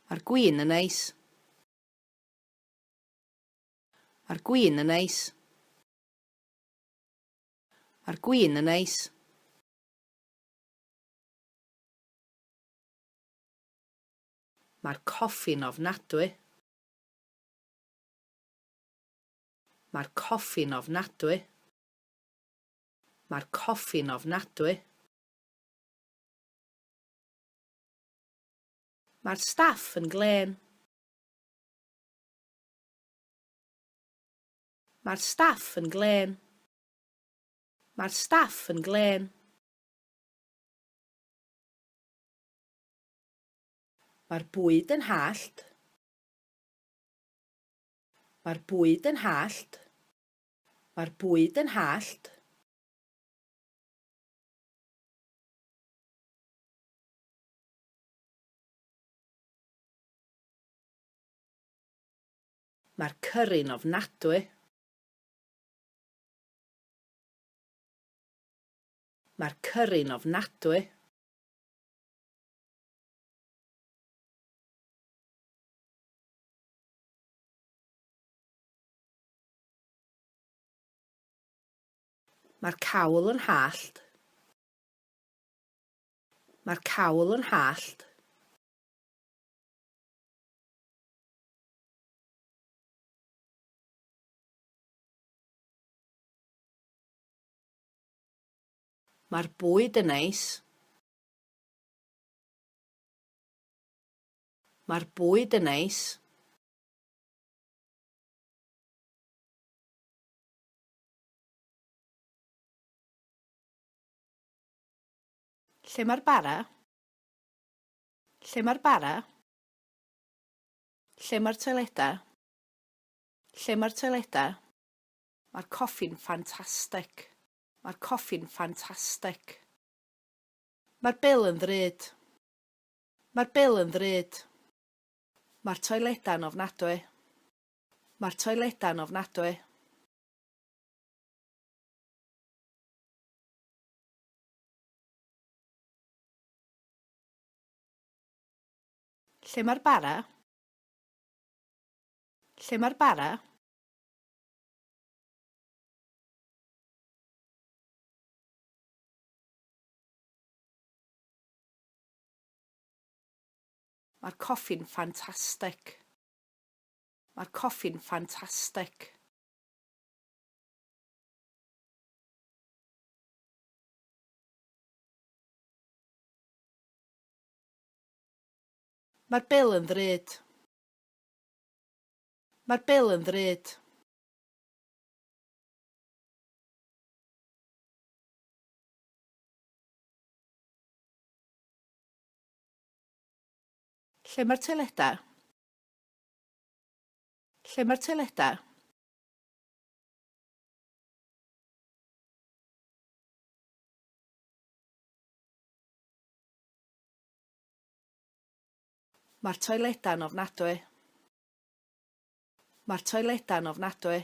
Mae'r gwin yn neis. Mae'r gwin yn neis. Mae'r gwin yn neis. Mae'r coffi'n ofnadwy. Mae'r coffi'n ofnadwy. Mae'r coffi'n ofnadwy. Mae'r staff yn glên. Mae'r staff yn glên. Mae'r staff yn glên. Mae'r bwyd yn hallt. Mae'r bwyd yn hallt. Mae'r bwyd yn hallt. Mae'r cyri'n ofnadwy. Mae'r cyri'n ofnadwy. Mae'r cawl yn hallt. Mae'r cawl yn hallt. Mae'r bwyd yn neis. Mae'r bwyd yn neis. Lle mae'r bara? Lle mae'r bara? Lle mae'r toiledau? Lle mae'r toiledau? Mae'r coffi'n ffantastig. Mae'r coffi'n ffantastig. Mae'r bil yn ddrud. Mae'r bil yn ddrud. Mae'r toiledau'n ofnadwy. Mae'r toiledau'n ofnadwy. Lle mae'r bara? Lle mae'r bara? Mae'r coffi'n ffantastig. Mae'r coffi'n ffantastig. Mae'r bil yn ddrud. Mae'r bil yn ddrud. Lle mae'r toiledau? Lle mae'r toiledau? Mae'r toiledau'n ofnadwy. Mae'r toiledau'n ofnadwy.